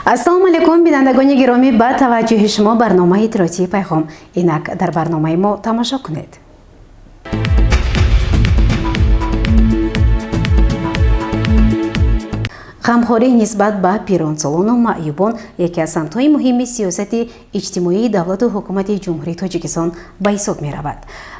Ассалому алайкум, бинандагони гиромӣ, ба таваҷҷӯҳи шумо барномаи иттилоотии Пайғом. Инак дар барномаи мо тамошо кунед. Ғамхорӣ нисбат ба пиронсолону маъюбон яке аз самтҳои муҳими сиёсати иҷтимоии давлату ҳукумати Ҷумҳурии Тоҷикистон ба ҳисоб меравад.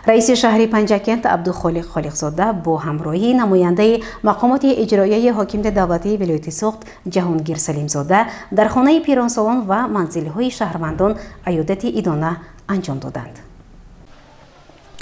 Раиси шаҳри Панҷакент Абдухолиқ Холиқзода бо ҳамроҳии намояндаи мақомоти иҷроияи ҳокимияти давлатии вилояти Суғд Ҷаҳонгир Салимзода дар хонаи пиронсолон ва манзилҳои шаҳрвандон аёдати идона анҷом доданд.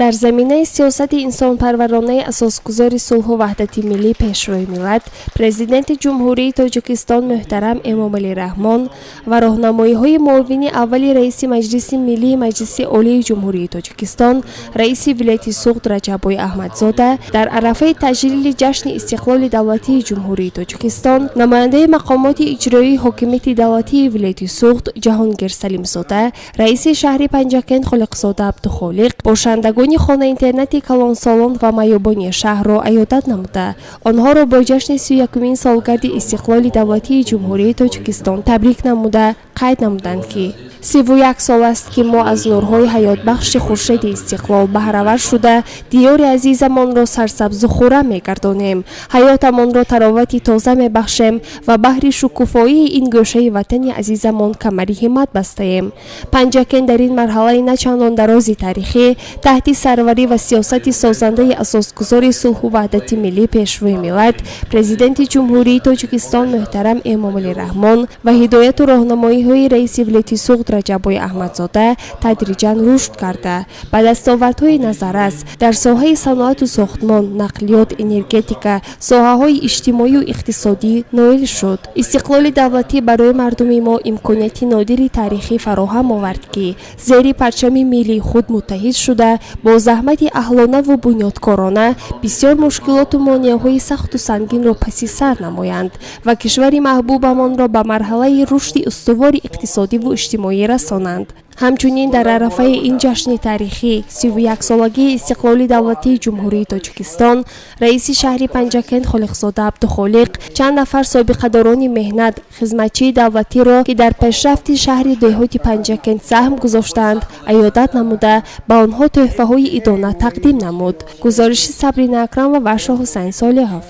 Дар заминаи сиёсати инсонпарваронаи асосгузори сулҳу ваҳдати миллӣ, Пешвои миллат, Президенти Ҷумҳурии Тоҷикистон муҳтарам Эмомалӣ Раҳмон ва роҳнамоиҳои муовини аввали раиси Маҷлиси Миллии Маҷлиси Олии Ҷумҳурии Тоҷикистон, раиси вилояти Суғд Раҷаббой Аҳмадзода, дар арафаи таҷлили ҷашни истиқлоли давлатии Ҷумҳурии Тоҷикистон намояндаи мақомоти иҷроии ҳокимияти давлатии вилояти Суғд Ҷаҳонгир Салимзода, раиси шаҳри Панҷакент Холиқзода Абдухолиқ бошандагони хона-интернати калонсолон ва маъюбони шаҳрро аёдат намуда, онҳоро бо ҷашни 31-умин солгарди истиқлоли давлатии Ҷумҳурии Тоҷикистон табрик намуда, қайд намуданд, ки 31 сол аст, ки мо аз нурҳои ҳаётбахши хуршеди истиқлол баҳравар шуда, диёри азизамонро сарсабзу хуррам мегардонем, ҳаётамонро таровати тоза мебахшем ва баҳри шукуфоии ин гӯшаи ватани азизамон камари ҳиммат бастаем. Панҷакент дар ин марҳалаи на чандон дарози таърихӣ таҳти сарварӣ ва сиёсати созандаи асосгузори сулҳу ваҳдати миллӣ, Пешвои миллат, Президенти Ҷумҳурии Тоҷикистон муҳтарам Эмомалӣ Раҳмон ва ҳидояту роҳнамоиҳои раиси вилояти Суғд Раҷаббой Аҳмадзода тадриҷан рушд карда, ба дастовардҳои назаррас дар соҳаи саноату сохтмон, нақлиёт, энергетика, соҳаҳои иҷтимоию иқтисодӣ ноил шуд. Истиқлоли давлатӣ барои мардуми мо имконияти нодири таърихӣ фароҳам овард, ки зери парчами миллии худ муттаҳид шуда, бо заҳмати аҳлонаву бунёдкорона бисёр мушкилоту монеаҳои сахту сангинро паси сар намоянд ва кишвари маҳбубамонро ба марҳалаи рушди устувори иқтисодиву иҷтимоӣ расонанд. Ҳамчунин дар арафаи ин ҷашни таърихӣ, 31-солагии истиқлоли давлатии Ҷумҳурии Тоҷикистон, раиси шаҳри Панҷакент Холиқзода Абдухолиқ чанд нафар собиқадорони меҳнат, хизматчии давлатиро, ки дар пешрафти шаҳри деҳоти Панҷакент саҳм гузоштаанд, аёдат намуда, ба онҳо тӯҳфаҳои идона тақдим намуд. Гузориши Сабрина Акрамова ва Шоҳҳусайн Солиҳов.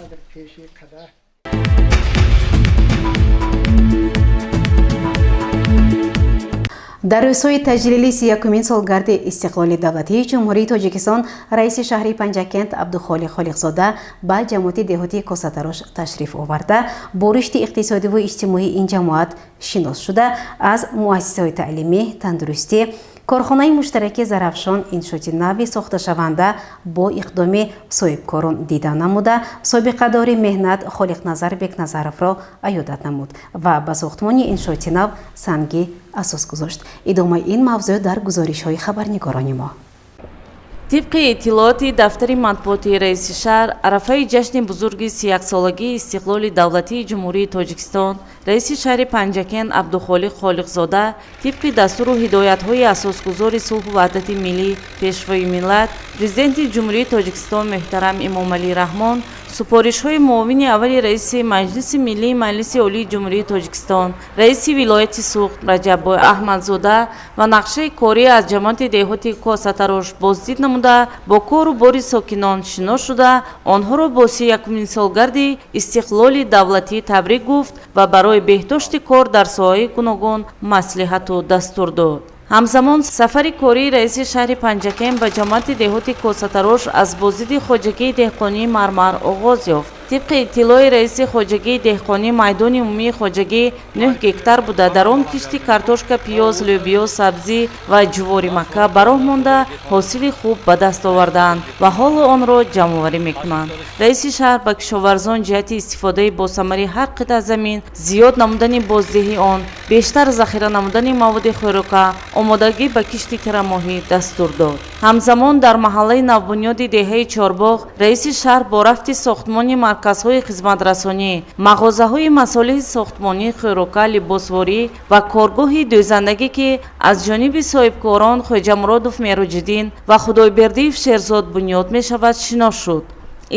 Дар рӯзҳои таҷлили 31-умин солгарди истиқлоли давлатии Ҷумҳурии Тоҷикистон раиси шаҳри Панҷакент Абдухолиқ Холиқзода ба ҷамоати деҳоти Косатарош ташриф оварда, бо рушди иқтисодиву иҷтимоии ин ҷамоат шинос шуда, аз муассисаҳои таълимӣ, тандурустӣ, корхонаи муштараки Зарафшон, иншооти нави сохташаванда бо иқдоми соҳибкорон дида намуда, собиқадори меҳнат Холиқназар Бекназаровро аёдат намуд ва ба сохтмони иншооти нав санги асос гузошт. Идомаи ин мавзӯъ дар гузоришҳои хабарнигорони мо. Тибқи иттилооти дафтари матбуоти раиси шаҳр, арафаи ҷашни бузурги 31-солагии истиқлоли давлатии Ҷумҳурии Тоҷикистон раиси шаҳри Панҷакент Абдухолиқ Холиқзода тибқи дастуру ҳидоятҳои асосгузори сулҳу ваҳдати миллӣ, Пешвои миллат, Президенти Ҷумҳурии Тоҷикистон муҳтарам Эмомалӣ Раҳмон, супоришҳои муовини аввали раиси Маҷлиси Миллии Маҷлиси Олии Ҷумҳурии Тоҷикистон, раиси вилояти Суғд Раҷаббой Аҳмадзода ва нақшаи корӣ аз ҷамоати деҳоти Косатарош боздид намуда, бо кору бори сокинон шинос шуда, онҳоро бо 31-умин солгарди истиқлоли давлатӣ табрик гуфт ва барои беҳдошти кор дар соҳаҳои гуногун маслиҳату дастур дод. Ҳамзамон сафари кории раиси шаҳри Панҷакент ба ҷамоати деҳоти Косатарош аз боздиди хоҷагии деҳқонии Мармар оғоз ёфт. Тибқи иттилои раиси хоҷагии деҳқонӣ, майдони умумии хоҷагӣ 9 гектар буда, дар он кишти картошка, пиёз, лӯбиё, сабзӣ ва ҷуворимакка ба роҳ монда, ҳосили хуб ба даст овардаанд ва ҳоло онро ҷамъоварӣ мекунанд. Раиси шаҳр ба кишоварзон ҷиҳати истифодаи босамари ҳар қитъа замин, зиёд намудани боздиҳии он, бештар захира намудани маводи хӯрока, омодагӣ ба кишти тирамоҳӣ дастур дод. Ҳамзамон дар маҳаллаи навбунёди деҳаи Чорбоғ раиси шаҳр бо рафти сохтмони марказҳои хизматрасонӣ, мағозаҳои масолеҳи сохтмонӣ, хӯрока, либосворӣ ва коргоҳи дӯзандагӣ, ки аз ҷониби соҳибкорон Хоҷамуродов Мероҷиддин ва Худойбердиев Шерзод бунёд мешавад, шинос шуд.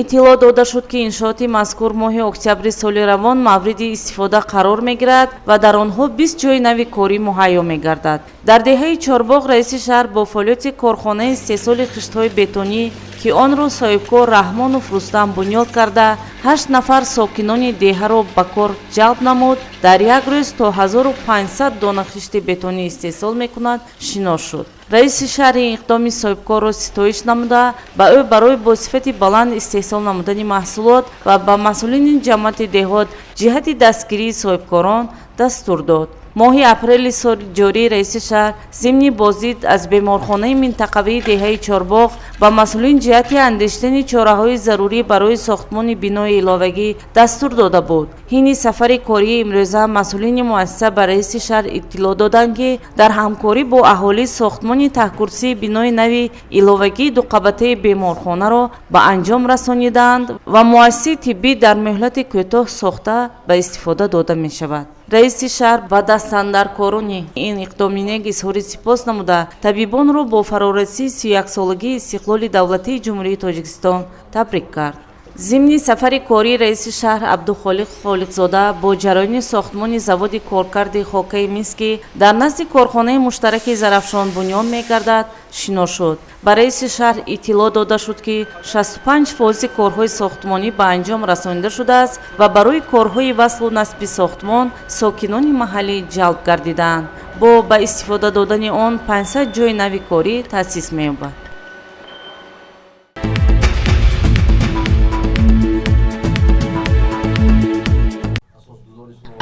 Иттилоъ дода шуд, ки иншооти мазкур моҳи октябри соли равон мавриди истифода қарор мегирад ва дар онҳо 20 ҷойи нави корӣ муҳайё мегардад. Дар деҳаи Чорбоғ раиси шаҳр бо фаъолияти корхонаи истеҳсоли хиштҳои бетонӣ, ки онро соҳибкор Раҳмонов Рустам бунёд карда, 8 нафар сокинони деҳаро ба кор ҷалб намуд, дар як рӯз то 1500 дона хишти бетонӣ истеҳсол мекунад, шинос шуд. Раиси шаҳр ин иқдоми соҳибкорро ситоиш намуда, ба ӯ барои бо сифати баланд истеҳсол намудани маҳсулот ва ба масъулини ҷамоати деҳот ҷиҳати дастгирии соҳибкорон дастур дод. Моҳи апрели соли ҷорӣ раиси шаҳр зимни боздид аз беморхонаи минтақавии деҳаи Чорбоғ ба масъулин ҷиҳати андешидани чораҳои зарурӣ барои сохтмони бинои иловагӣ дастур дода буд. Ҳини сафари кории имрӯза масъулини муассиса ба раиси шаҳр иттилоъ доданд, ки дар ҳамкорӣ бо аҳолӣ сохтмони таҳкурсии бинои нави иловагии дуқабатаи беморхонаро ба анҷом расонидаанд ва муассисаи тиббӣ дар муҳлати кӯтоҳ сохта ба истифода дода мешавад. Раиси шаҳр ба дастандаркорони ин иқдоми нек изҳори сипос намуда, табибонро бо фарорасии 31-солагии истиқлоли давлатии Ҷумҳурии Тоҷикистон табрик кард. Зимни сафари кории раиси шаҳр Абдухолиқ Холиқзода бо ҷараёни сохтмони заводи коркарди хокаи мис, ки дар назди корхонаи муштараки Зарафшон бунёд мегардад, шинос шуд. Ба раиси шаҳр иттилоъ дода шуд, ки 65% корҳои сохтмонӣ ба анҷом расонида шудааст ва барои корҳои васлу насби сохтмон сокинони маҳаллӣ ҷалб гардидаанд. Бо ба истифода додани он 500 ҷойи нави корӣ таъсис меёбад.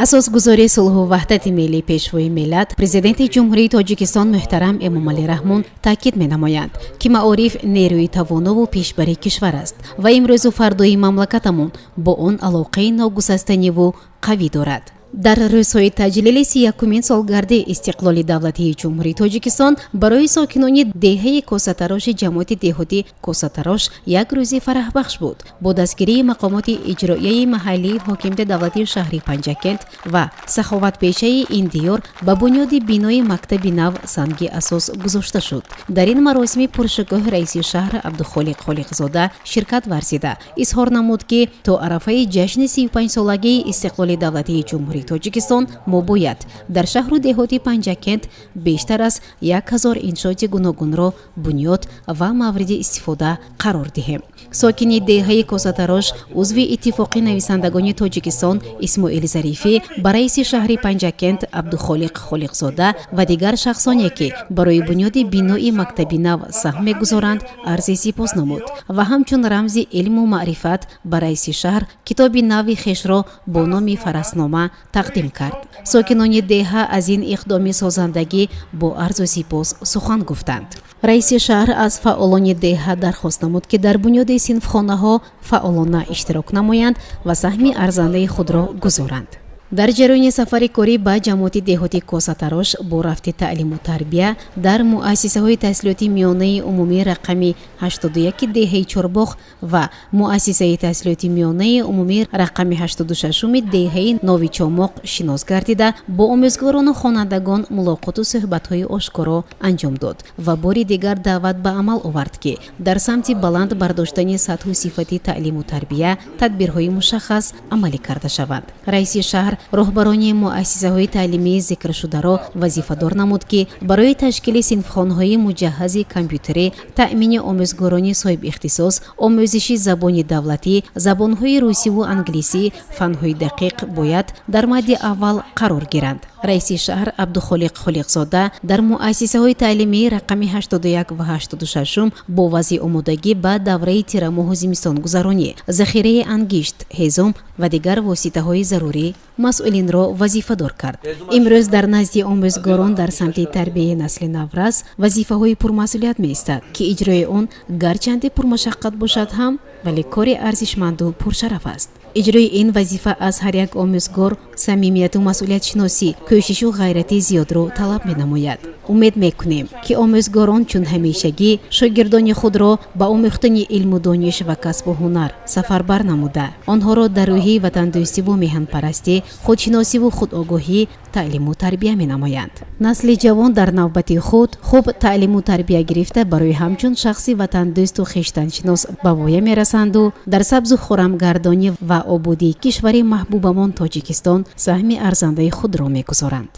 Асосгузори сулҳу ваҳдати миллӣ, Пешвои миллат, Президенти Ҷумҳурии Тоҷикистон муҳтарам Эмомалӣ Раҳмон таъкид менамоянд, ки маориф нерӯи тавонову пешбари кишвар аст ва имрӯзу фардои мамлакатамон бо он алоқаи ногусастаниву қавӣ дорад. Дар рӯзҳои таҷлили 31-умин солгарди истиқлоли давлатии Ҷумҳурии Тоҷикистон барои сокинони деҳаи Косатароши ҷамоати деҳоти Косатарош як рӯзи фараҳбахш буд. Бо дастгирии мақомоти иҷроияи маҳаллии ҳокимияти давлатии шаҳри Панҷакент ва саховатпешаи ин диёр ба бунёди бинои мактаби нав санги асос гузошта шуд. Дар ин маросими пуршукӯҳ раиси шаҳр Абдухолиқ Холиқзода ширкат варзида, изҳор намуд, ки то арафаи ҷашни 35-солагии истиқлоли давлатии Ҷумҳурии Тоҷикистон мо бояд дар шаҳру деҳоти Панҷакент бештар аз 1000 иншооти гуногунро бунёд ва мавриди истифода қарор диҳем. Сокини деҳаи Косатарош, узви Иттифоқи нависандагони Тоҷикистон Исмоил Зарифӣ ба раиси шаҳри Панҷакент Абдухолиқ Холиқзода ва дигар шахсоне, ки барои бунёди бинои мактаби нав саҳм мегузоранд, арзи сипос намуд ва ҳамчун рамзи илму маърифат ба раиси шаҳр китоби нави хешро бо номи Фараснома тақдим кард. Сокинони деҳа аз ин иқдоми созандагӣ бо арзу сипос сухан гуфтанд. Раиси шаҳр аз фаъолони деҳа дархост намуд, ки дар бунёди синфхонаҳо фаъолона иштирок намоянд ва саҳми арзандаи худро гузоранд. Дар ҷараёни сафари корӣ ба ҷамоати деҳоти Косатарош бо рафти таълиму тарбия дар муассисаҳои таҳсилоти миёнаи умумӣ рақами 81 деҳаи Чорбоғ ва муассисаи таҳсилоти миёнаи умумӣ рақами 86-уми деҳаи Новичомоқ шинос гардида, бо омӯзгорону хонандагон мулоқоту суҳбатҳои ошкоро анҷом дод ва бори дигар даъват ба амал овард, ки дар самти баланд бардоштани сатҳу сифати таълиму тарбия тадбирҳои мушаххас амалӣ карда шаванд. Раиси шаҳр роҳбарони муассисаҳои таълимии зикршударо вазифадор намуд, ки барои ташкили синфхонаҳои муҷаҳҳази компютерӣ, таъмини омӯзгорони соҳибихтисос, омӯзиши забони давлатӣ, забонҳои русиву англисӣ, фанҳои дақиқ бояд дар мадди аввал қарор гиранд. Раиси шаҳр Абдухолиқ Холиқзода дар муассисаҳои таълимии рақами 81 ва 86 бо вазъи омодагӣ ба давраи тирамоҳу зимистонгузаронӣ, захираи ангишт, ҳезум ва дигар воситаҳои зарурӣ масъулинро вазифадор кард. Имрӯз дар назди омӯзгорон дар самти тарбияи насли наврас вазифаҳои пурмасъулият меистад, ки иҷрои он гарчанде пурмашаққат бошад ҳам, вале кори арзишманду пуршараф аст. Иҷрои ин вазифа аз ҳар як омӯзгор самимияту масъулиятшиносӣ, кӯшишу ғайрати зиёдро талаб менамояд. Умед мекунем, ки омӯзгорон чун ҳамешагӣ шогирдони худро ба омӯхтани илму дониш ва касбу ҳунар сафарбар намуда, онҳоро дар рӯҳияи ватандӯстиву меҳанпарастӣ, худшиносиву худогоҳӣ таълиму тарбия менамоянд. Насли ҷавон дар навбати худ хуб таълиму тарбия гирифта, барои ҳамчун шахси ватандӯсту хештаншинос ба воя мерасанду дар сабзу хуррамгардонӣ ва ободии кишвари маҳбубамон Тоҷикистон саҳми арзандаи худро мегузоранд.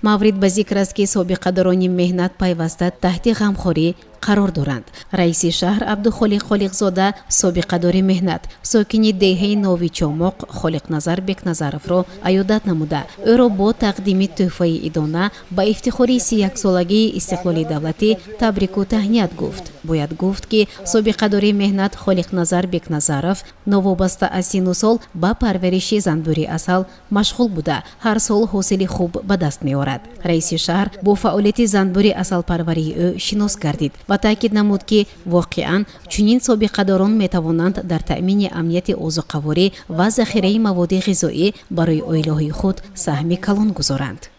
Маврид ба зикр аст, ки собиқадорони меҳнат пайваста таҳти ғамхорӣ қарор доранд. Раиси шаҳр Абдухолиқ Холиқзода собиқадори меҳнат, сокини деҳаи Нови Чомоқ Холиқназар Бекназаровро аёдат намуда, ӯро бо тақдими тӯҳфаи идона ба ифтихори 31-солагии истиқлоли давлатӣ табрику таҳният гуфт. Бояд гуфт, ки собиқадори меҳнат Холиқназар Бекназаров новобаста аз синну сол ба парвариши занбӯри асал машғул буда, ҳар сол ҳосили хуб ба даст меорад. Раиси шаҳр бо фаъолияти занбӯри асалпарварии ӯ шинос гардид ва таъкид намуд, ки воқеан чунин собиқадорон метавонанд дар таъмини амнияти озуқаворӣ ва захираи маводи ғизоӣ барои оилаҳои худ саҳми калон гузоранд.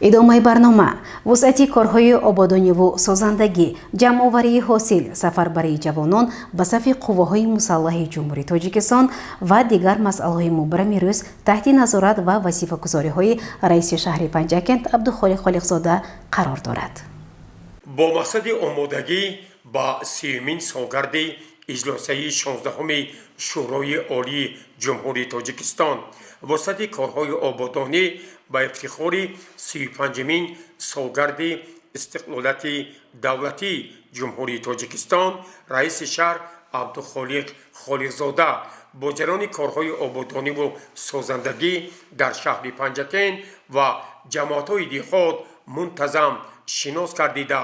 Идомаи барнома: вусъати корҳои ободониву созандагӣ, ҷамъоварии ҳосил, сафарбарии ҷавонон ба сафи қувваҳои мусаллаҳи Ҷумҳурии Тоҷикистон ва дигар масъалаҳои мубрами рӯз таҳти назорат ва вазифагузориҳои раиси шаҳри Панҷакент Абдухолиқ Холиқзода қарор дорад. Бо мақсади омодагӣ ба 30-умин солгарди иҷлосаи 16-уми Шӯрои Олии Ҷумҳурии Тоҷикистон, вусъати корҳои ободонӣ ба ифтихори 35-умин солгарди истиқлолияти давлатии Ҷумҳурии Тоҷикистон, раиси шаҳр Абдухолиқ Холиқзода бо ҷараёни корҳои ободониву созандагӣ дар шаҳри Панҷакент ва ҷамоатҳои деҳот мунтазам шинос гардида,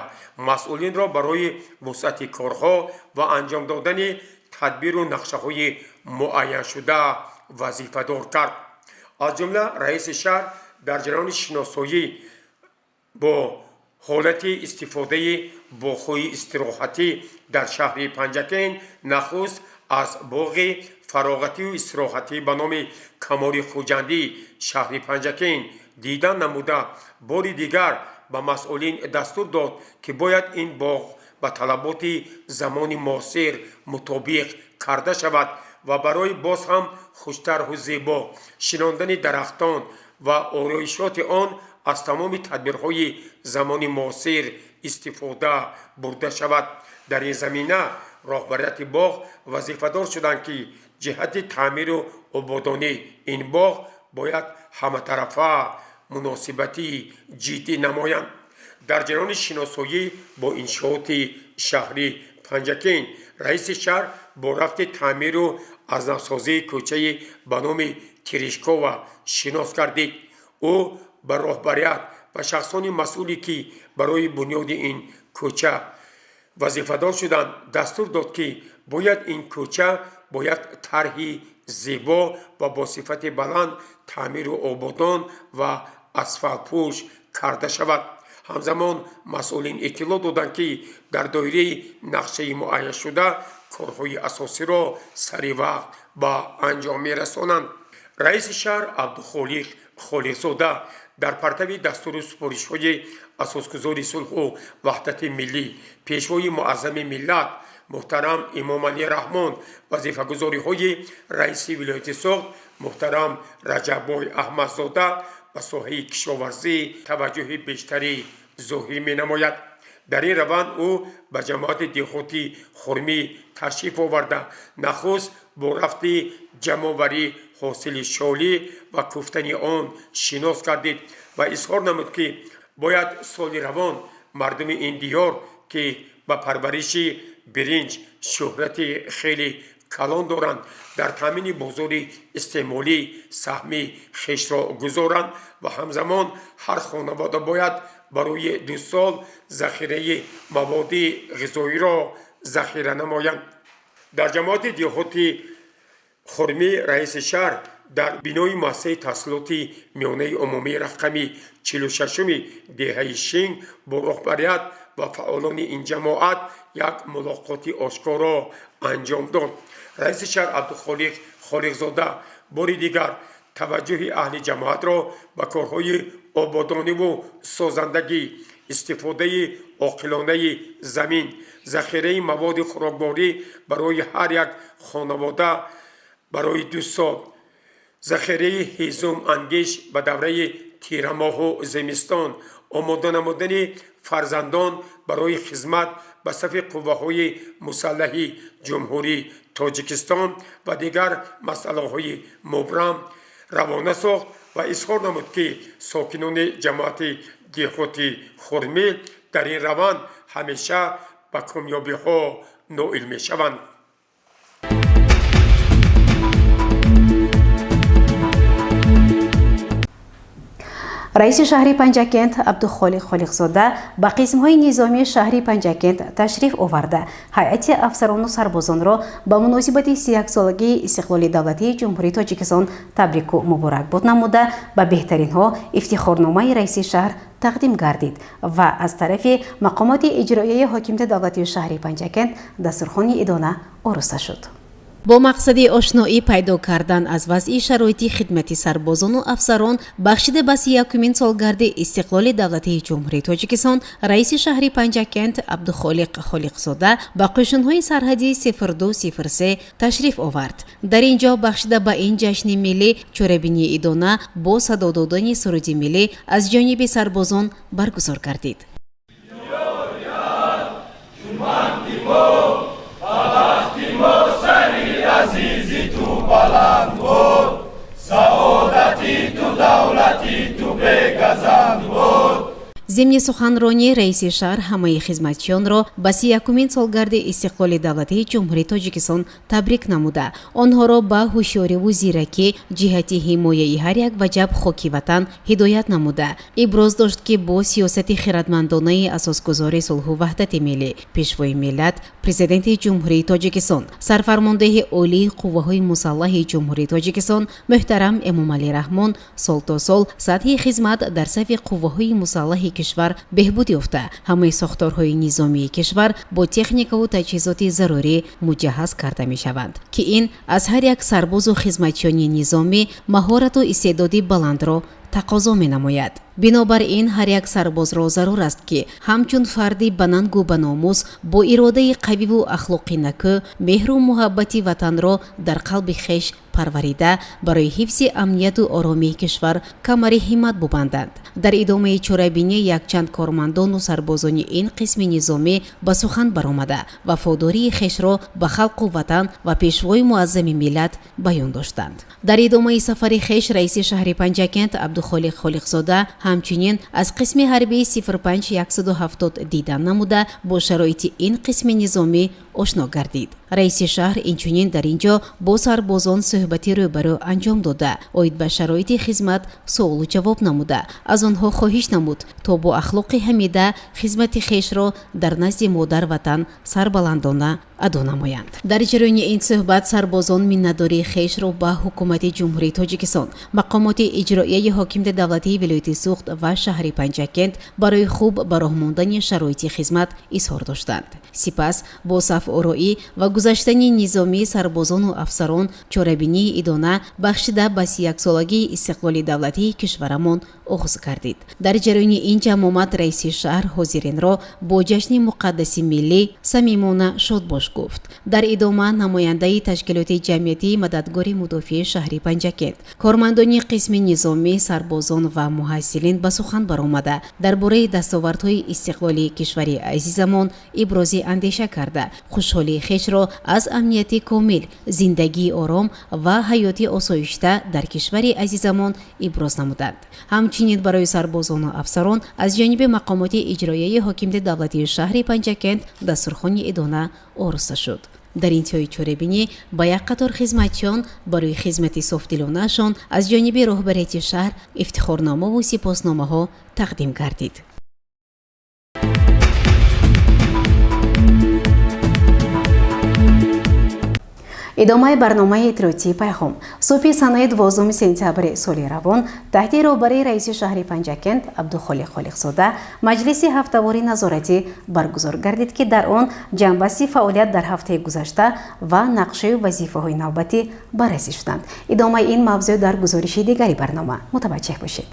масъулинро барои вусъати корҳо ва анҷом додани тадбиру нақшаҳои муайяншуда вазифадор кард. Аз ҷумла раиси шаҳр дар ҷараёни шиносоӣ бо ҳолати истифодаи боғҳои истироҳатӣ дар шаҳри Панҷакент нахуст аз боғи фароғатию истироҳатӣ ба номи Камоли Хуҷандӣ шаҳри Панҷакент дидан намуда, бори дигар ба масъулин дастур дод, ки бояд ин боғ ба талаботи замони муосир мутобиқ карда шавад ва барои боз ҳам хуштарҳу зебо шинондани дарахтон ва ороишоти он аз тамоми тадбирҳои замони муосир истифода бурда шавад. Дар ин замина роҳбарияти боғ вазифадор шуданд, ки ҷиҳати таъмиру ободонии ин боғ бояд ҳаматарафа муносибати ҷиддӣ намоянд. Дар ҷараёни шиносоӣ бо иншооти шаҳри Панҷакент раиси шаҳр бо рафти таъмиру аз навсозии кӯчаи ба номи Тиришкова шинос гардид. Ӯ ба роҳбарият ва шахсони масъуле, ки барои бунёди ин кӯча вазифадор шуданд, дастур дод, ки бояд ин кӯча бо як тарҳи зебо ва бо сифати баланд таъмиру ободон ва асфалтпӯш карда шавад. Ҳамзамон масъулин иттилоъ доданд, ки дар доираи нақшаи муайяншуда корҳои асосиро сари вақт ба анҷом мерасонанд. Раиси шаҳр Абдухолиқ Холиқзода дар партави дастуру супоришҳои асосгузори сулҳу ваҳдати миллӣ, пешвои муаззами миллат муҳтарам Эмомалӣ Раҳмон, вазифагузориҳои раиси вилояти Суғд муҳтарам Раҷаббой Аҳмадзода ба соҳаи кишоварзӣ таваҷҷӯҳи бештарӣ зоҳир менамояд. Дар ин раванд ӯ ба ҷамоати деҳоти Хурмӣ ташриф оварда, нахуст бо рафти ҷамъоварӣ ҳосили шолӣ ва куфтани он шинос гардид ва изҳор намуд, ки бояд соли равон мардуми ин диёр, ки ба парвариши биринҷ шӯҳрати хеле калон доранд, дар таъмини бозори истеъмолӣ саҳми хешро гузоранд ва ҳамзамон ҳар хонавода бояд барои 2 сол захираи маводи ғизоиро захира намоянд. Дар ҷамоати деҳоти Хурмӣ раиси шаҳр дар бинои муассисаи таҳсилоти миёнаи умумии рақами 46-уми деҳаи Шинг бо роҳбарият ва фаъолони ин ҷамоат як мулоқоти ошкоро анҷом дод. Раиси шаҳр Абдухолиқ Холиқзода бори дигар таваҷҷӯҳи аҳли ҷамоатро ба корҳои ободониву созандагӣ, истифодаи оқилонаи замин, захираи маводи хӯрокворӣ барои ҳар як хонавода барои 2 сол, захираи ҳезум ангишт ба давраи тирамоҳу зимистон, омода намудани фарзандон барои хизмат ба сафи қувваҳои мусаллаҳи Ҷумҳурии Тоҷикистон ва дигар масъалаҳои мубрам равона сохт ва изҳор намуд, ки сокинони ҷамоати деҳоти Хурмил дар ин раванд ҳамеша ба комёбиҳо ноил мешаванд. Раиси шаҳри Панҷакент Абдухолиқ Холиқзода ба қисмҳои низомии шаҳри Панҷакент ташриф оварда, ҳайати афсарону сарбозонро ба муносибати 31-солагии истиқлоли давлатии Ҷумҳурии Тоҷикистон табрику муборакбод намуда, ба беҳтаринҳо ифтихорномаи раиси шаҳр тақдим гардид ва аз тарафи мақомоти иҷроияи ҳокимияти давлатии шаҳри Панҷакент дастурхони идона ороста шуд. Бо мақсади ошноӣ пайдо кардан аз вазъи шароити хидмати сарбозону афсарон, бахшида ба 31-умин солгарди истиқлоли давлатии Ҷумҳурии Тоҷикистон, раиси шаҳри Панҷакент Абдухолиқ Холиқзода ба қӯшунҳои сарҳадии 0203 ташриф овард. Дар ин ҷо бахшида ба ин ҷашни миллӣ чорабинии идона бо садо додани суруди миллӣ аз ҷониби сарбозон баргузор гардид. Азизи ту баланд буд, саодати ту, давлати ту бегазанд буд. Зимни суханронӣ раиси шаҳр ҳамаи хизматчиёнро ба 31-умин солгарди истиқлоли давлатии Ҷумҳурии Тоҷикистон табрик намуда, онҳоро ба ҳушёриву зиракӣ ҷиҳати ҳимояи ҳар як ваҷаб хоки ватан ҳидоят намуда, иброз дошт, ки бо сиёсати хиратмандонаи асосгузори сулҳу ваҳдати миллӣ, Пешвои миллат, Президенти Ҷумҳурии Тоҷикистон, Сарфармондеҳи Олии Қувваҳои Мусаллаҳи Ҷумҳурии Тоҷикистон муҳтарам Эмомалӣ Раҳмон сол то сол сатҳи хизмат дар сафи қувваҳои мусаллаҳи кишвар беҳбуд ёфта, ҳамаи сохторҳои низомии кишвар бо техникаву таҷҳизоти зарурӣ муҷаҳҳаз карда мешаванд, ки ин аз ҳар як сарбозу хизматчиёни низомӣ маҳорату истеъдоди баландро тақозо менамояд. Бинобар ин ҳар як сарбозро зарур аст, ки ҳамчун фарди банангу баномус, бо иродаи қавиву ахлоқи накӯ, меҳру муҳаббати ватанро дар қалби хеш парварида, барои ҳифзи амнияту оромии кишвар камари ҳиммат бубанданд. Дар идомаи чорабинӣ якчанд кормандону сарбозони ин қисми низомӣ ба сухан баромада, вафодории хешро ба халқу ватан ва Пешвои муаззами миллат баён доштанд. Дар идомаи сафари хеш раиси шаҳри Панҷакент Абдухолиқ Холиқзода ҳамчунин аз қисми ҳарбии 05170 дидан намуда, бо шароити ин қисми низомӣ ошно гардид. Раиси шаҳр инчунин дар ин ҷо бо сарбозон суҳбати рӯбарӯ анҷом дода, оид ба шароити хизмат суолу ҷавоб намуда, аз онҳо хоҳиш намуд, то бо ахлоқи ҳамида хизмати хешро дар назди модар ватан сарбаландона адо намоянд. Дар ҷараёни ин суҳбат сарбозон миннатдории хешро ба ҳукумати Ҷумҳурии Тоҷикистон, мақомоти иҷроияи ҳокимияти давлатии вилояти Суғд ва шаҳри Панҷакент барои хуб ба роҳ мондани шароити хизмат изҳор доштанд. Сипас бо сафороӣ ва гузаштани низомии сарбозону афсарон чорабинии идона бахшида ба 31-солагии истиқлоли давлатии кишварамон оғоз гардид. Дар ҷараёни ин ҷамъомад раиси шаҳр ҳозиринро бо ҷашни муқаддаси миллӣ самимона шодбош гуфт. Дар идома намояндаи ташкилоти ҷамъиятии Мададгори мудофиаи шаҳри Панҷакент, кормандони қисми низомӣ, сарбозон ва муҳассилин ба сухан баромада, дар бораи дастовардҳои истиқлолии кишвари азизамон ибрози андеша карда, хушҳолии хешро аз амнияти комил, зиндагии ором ва ҳаёти осоишта дар кишвари азизамон иброз намуданд. Ҳамчунин барои сарбозону афсарон аз ҷониби мақомоти иҷроияи ҳокимияти давлатии шаҳри Панҷакент дастурхони идона ороста шуд. Дар интиҳои чорабинӣ ба як қатор хизматчиён барои хизмати софдилонаашон аз ҷониби роҳбарияти шаҳр ифтихорномаву сипосномаҳо тақдим гардид. Идомаи барномаи иттилоотии «Пайғом». Субҳи санаи 12 сентябри соли равон таҳти роҳбарии раиси шаҳри Панҷакент Абдухолиқ Холиқзода маҷлиси ҳафтавори назоратӣ баргузор гардид, ки дар он ҷамъбасти фаъолият дар ҳафтаи гузашта ва нақшаю вазифаҳои навбатӣ баррасӣ шуданд. Идомаи ин мавзӯъ дар гузориши дигари барнома мутаваҷҷеҳ бошед.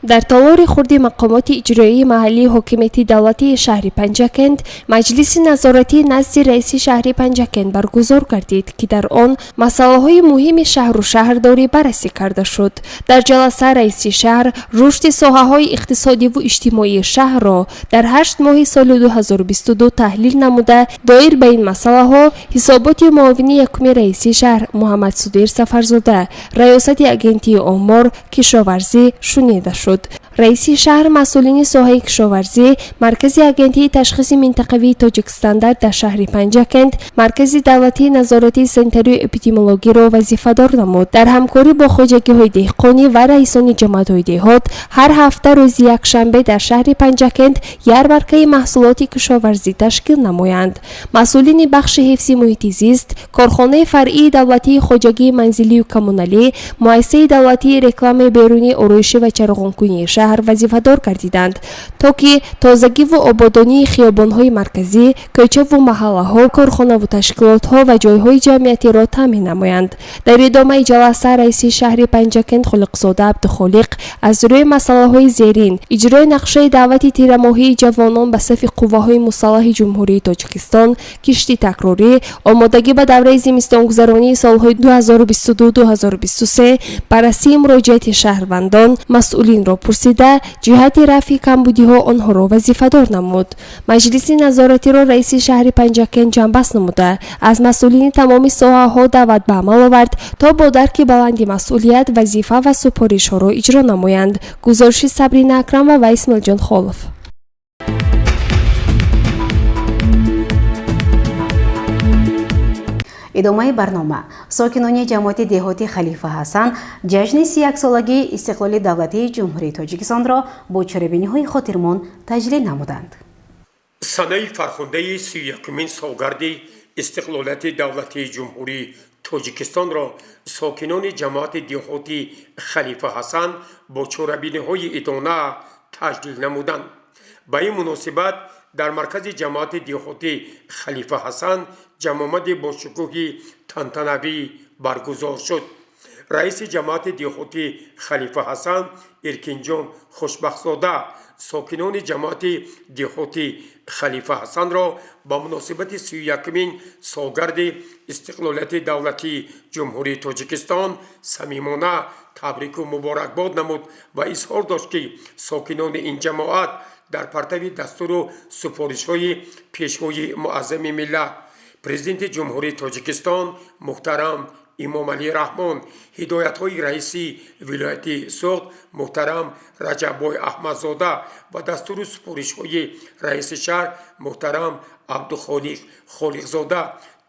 Дар толори хурди мақомоти иҷроии маҳаллии ҳокимияти давлатии шаҳри Панҷакент маҷлиси назоратӣ назди раиси шаҳри Панҷакент баргузор гардид, ки дар он масъалаҳои муҳими шаҳру шаҳрдорӣ баррасӣ карда шуд. Дар ҷаласа раиси шаҳр рушди соҳаҳои иқтисодиву иҷтимоии шаҳрро дар 8 моҳи соли 2022 таҳлил намуда, доир ба ин масъалаҳо ҳисоботи муовини якуми раиси шаҳр Муҳаммадсудир Сафарзода, раёсати Агентии омор, кишоварзӣ шунида шуд. Раиси шаҳр масъулини соҳаи кишоварзӣ, Маркази агентии ташхиси минтақавии Тоҷикстандарт дар шаҳри Панҷакент, Маркази давлатии назоратии санитарию эпидемиологиро вазифадор намуд, дар ҳамкорӣ бо хоҷагиҳои деҳқонӣ ва раисони ҷамоатҳои деҳот ҳар ҳафта рӯзи якшанбе дар шаҳри Панҷакент ярмаркаи маҳсулоти кишоварзӣ ташкил намоянд. Масъулини бахши ҳифзи муҳити зист, корхонаи фаръии давлатии хоҷагии манзилию коммуналӣ, муассисаи давлатии рекламаи берунии ороишӣ ва чароғонкунии шаҳр вазифадор гардиданд, то ки тозагиву ободонии хиёбонҳои марказӣ, кӯчаву маҳаллаҳо, корхонаву ташкилотҳо ва ҷойҳои ҷамъиятиро таъмин намоянд. Дар идомаи ҷаласа раиси шаҳри Панҷакент Холиқзода Абдухолиқ аз рӯи масъалаҳои зерин: иҷрои нақшаи даъвати тирамоҳии ҷавонон ба сафи қувваҳои мусаллаҳи Ҷумҳурии Тоҷикистон, кишти такрорӣ, омодагӣ ба давраи зимистонгузаронии солҳои 2022-2023, баррасии муроҷиати шаҳрвандон масъулинро пурсида, ҷиҳати рафъи камбудиҳо онҳоро вазифадор намуд. Маҷлиси назоратиро раиси шаҳри Панҷакент ҷамъбаст намуда, аз масъулини тамоми соҳаҳо даъват ба амал овард, то бо дарки баланди масъулият вазифа ва супоришҳоро иҷро намоянд. Гузориши Сабрина Акрамова ва Исмоилҷон Холов. Идомаи барнома. Сокинони ҷамоати деҳоти Халифа Ҳасан ҷашни 31-солагии истиқлоли давлатии Ҷумҳурии Тоҷикистонро бо чорабиниҳои хотирмон таҷлил намуданд. Санаи фархундаи 31-умин солгарди истиқлолияти давлатии Ҷумҳурии Тоҷикистонро сокинони ҷамоати деҳоти Халифа Ҳасан бо чорабиниҳои идона таҷлил намуданд. Ба ин муносибат дар маркази ҷамоати деҳоти Халифа Ҳасан ҷамъомади бошукӯҳи тантанавӣ баргузор шуд. Раиси ҷамоати деҳоти Халифа Ҳасан Эркинҷон Хушбахтзода сокинони ҷамоати деҳоти Халифа Ҳасанро ба муносибати 31-умин солгарди истиқлолияти давлатии Ҷумҳурии Тоҷикистон самимона табрику муборакбод намуд ва изҳор дошт, ки сокинони ин ҷамоат дар партави дастуру супоришҳои Пешвои муаззами миллат, Президенти Ҷумҳурии Тоҷикистон муҳтарам Эмомалӣ Раҳмон, ҳидоятҳои раиси вилояти Суғд муҳтарам Раҷаббой Аҳмадзода ва дастуру супоришҳои раиси шаҳр муҳтарам Абдухолиқ Холиқзода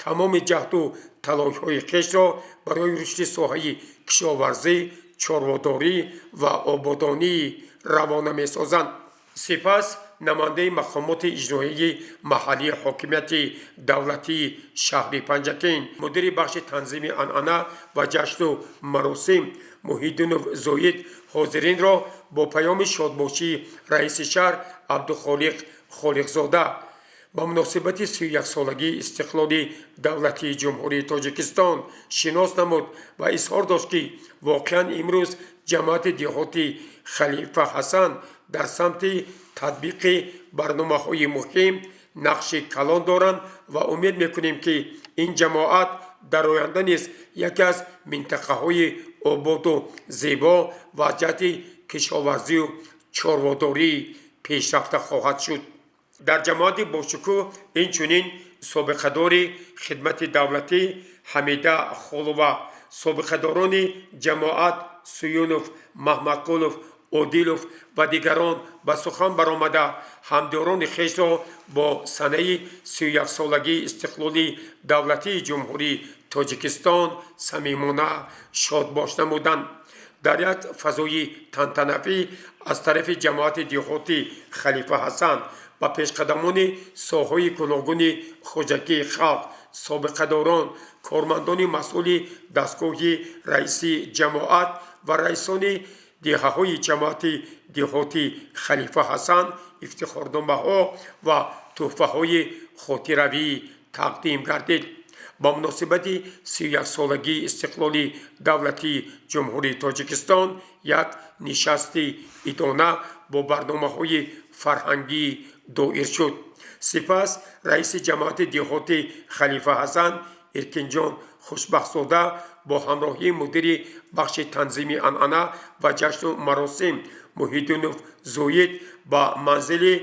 тамоми ҷаҳду талошҳои хешро барои рушди соҳаи кишоварзӣ, чорводорӣ ва ободонӣ равона месозанд. Сипас намояндаи мақомоти иҷроияи маҳаллии ҳокимияти давлатии шаҳри Панҷакент, мудири бахши танзими анъана ва ҷашну маросим Муҳиддинов Зоид ҳозиринро бо паёми шодбошии раиси шаҳр Абдухолиқ Холиқзода ба муносибати 31-солагии истиқлоли давлатии Ҷумҳурии Тоҷикистон шинос намуд ва изҳор дошт, ки воқеан имрӯз ҷамоати деҳоти Халифа Ҳасан дар самти татбиқи барномаҳои муҳим нақши калон доранд ва умед мекунем, ки ин ҷамоат дар оянда низ яке аз минтақаҳои ободу зебо ва аз ҷиҳати кишоварзию чорводорӣ пешрафта хоҳад шуд. Дар ҷамоати бошукӯҳ инчунин собиқадори хидмати давлатӣ Ҳамида Холова, собиқадорони ҷамоат Суюнов, Маҳмадқулов, Одилов ва дигарон ба сухан баромада, ҳамдиёрони хешро бо санаи 31-солагии истиқлоли давлатии Ҷумҳурии Тоҷикистон самимона шодбош намуданд. Дар як фазои тантанавӣ аз тарафи ҷамоати деҳоти Халифа Ҳасан ба пешқадамони соҳаҳои гуногуни хоҷагии халқ Собиқадорон, кормандони масъули дастгоҳи раиси ҷамоат ва раисони деҳаҳои ҷамоати деҳоти Халифа Ҳасан ифтихорномаҳо ва тӯҳфаҳои хотиравӣ тақдим гардид. Ба муносибати 31-солагии истиқлоли давлатии Ҷумҳурии Тоҷикистон як нишасти идона бо барномаҳои фарҳангӣ доир шуд. Сипас раиси ҷамоати деҳоти Халифа Ҳасан Эркинҷон Хушбахтзода бо ҳамроҳии мудири бахши танзими анъана ва ҷашну маросим Муҳиддинов Зоид ба манзили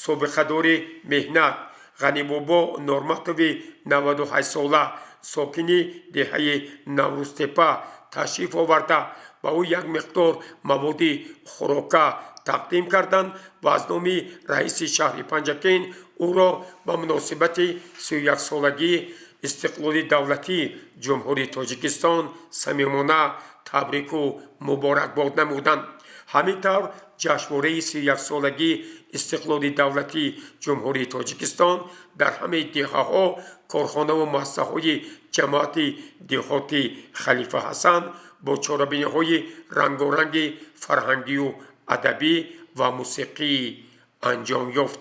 собиқадори меҳнат Ғанибобо Норматови 98-сола, сокини деҳаи Наврӯзтепа ташриф оварда, ба ӯ як миқдор маводи хӯрока тақдим карданд ва аз номи раиси шаҳри Панҷакент ӯро ба муносибати 31-солагии истиқлоли давлатии Ҷумҳурии Тоҷикистон самимона табрику муборакбод намуданд. Ҳамин тавр ҷашнвораи 31-солагии истиқлоли давлатии Ҷумҳурии Тоҷикистон дар ҳамаи деҳаҳо, корхонаву муассисаҳои ҷамоати деҳоти Халифа Ҳасан бо чорабиниҳои рангоранги фарҳангию адабӣ ва мусиқӣ анҷом ёфт.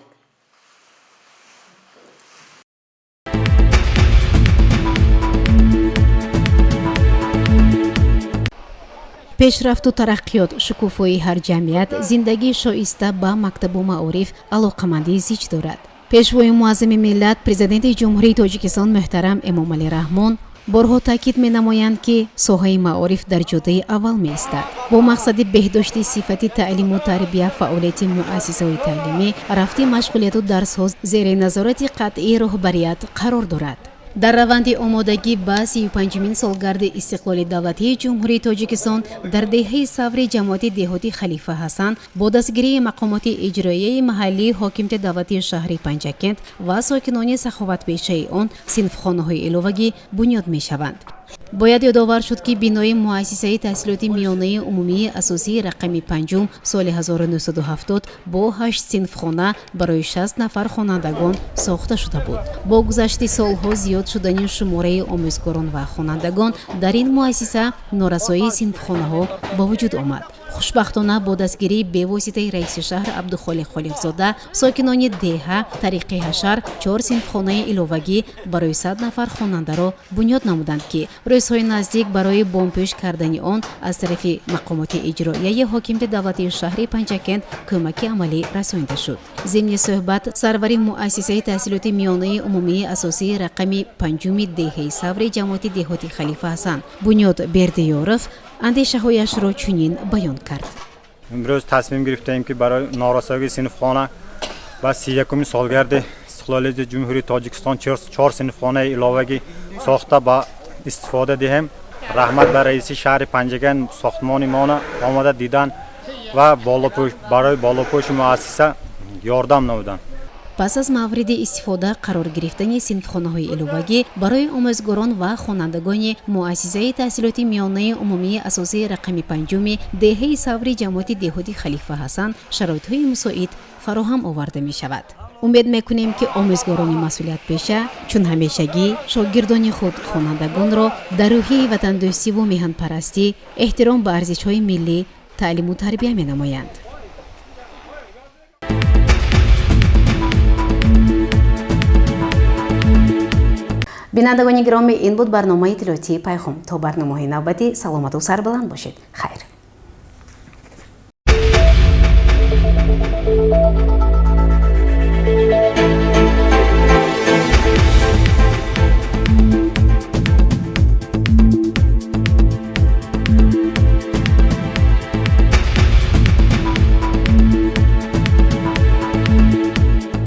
Пешрафту тараққиёт, шукуфоии ҳар ҷамъият, зиндагии шоиста ба мактабу маориф алоқамандии зич дорад. Пешвои муаззами миллат, Президенти Ҷумҳурии Тоҷикистон муҳтарам Эмомалӣ Раҳмон борҳо таъкид менамоянд, ки соҳаи маориф дар ҷодаи аввал меистад. Бо мақсади беҳдошти сифати таълиму тарбия, фаъолияти муассисаҳои таълимӣ, рафти машғулияту дарсҳо зери назорати қатъии роҳбарият қарор дорад. Дар раванди омодагӣ ба 35-умин солгарди истиқлоли давлатии Ҷумҳурии Тоҷикистон дар деҳаи Саври ҷамоати деҳоти Халифа Ҳасан бо дастгирии мақомоти иҷроияи маҳаллии ҳокимияти давлатии шаҳри Панҷакент ва сокинони саховатпешаи он синфхонаҳои иловагӣ бунёд мешаванд. Бояд ёдовар шуд, ки бинои муассисаи таҳсилоти миёнаи умумии асосии рақами панҷум соли 1970 бо ҳашт синфхона барои 60 нафар хонандагон сохта шуда буд. Бо гузашти солҳо, зиёд шудани шумораи омӯзгорон ва хонандагон дар ин муассиса, норасоии синфхонаҳо ба вуҷуд омад. Хушбахтона, бо дастгирии бевоситаи раиси шаҳр Абдухолиқ Холиқзода, сокинони деҳа тариқи ҳашар чор синфхонаи иловагӣ барои 100 нафар хонандаро бунёд намуданд, ки рӯзҳои наздик барои бомпӯш кардани он аз тарафи мақомоти иҷроияи ҳокимияти давлатии шаҳри Панҷакент кӯмаки амалӣ расонида шуд. Зимни суҳбат сарвари муассисаи таҳсилоти миёнаи умумии асосии рақами панҷуми деҳаи Саври ҷамоати деҳоти Халифа Ҳасан Бунёд Бердиёров андешаҳояшро чунин баён кард. Имрӯз тасмим гирифтаем, ки барои норасоии синфхона ба 31-уми солгарди истиқлолияти Ҷумҳурии Тоҷикистон чор синфхонаи иловагӣ сохта ба истифода диҳем. Раҳмат ба раиси шаҳри Панҷакент, сохтмони мона омада дидан ва барои болопӯши муассиса ёрдам намуданд. Пас аз мавриди истифода қарор гирифтани синфхонаҳои иловагӣ барои омӯзгорон ва хонандагони муассисаи таҳсилоти миёнаи умумии асосии рақами панҷуми деҳаи Саври ҷамоати деҳоти Халифа Ҳасан шароитҳои мусоид фароҳам оварда мешавад. Умед мекунем, ки омӯзгорони масъулиятпеша чун ҳамешагӣ шогирдони худ, хонандагонро дар рӯҳияи ватандӯстиву меҳанпарастӣ, эҳтиром ба арзишҳои миллӣ таълиму тарбия менамоянд. Бинандагони гиромӣ, ин буд барномаи иттилоотии Пайғом. То барномаҳои навбатӣ саломату сарбаланд бошед. Хайр.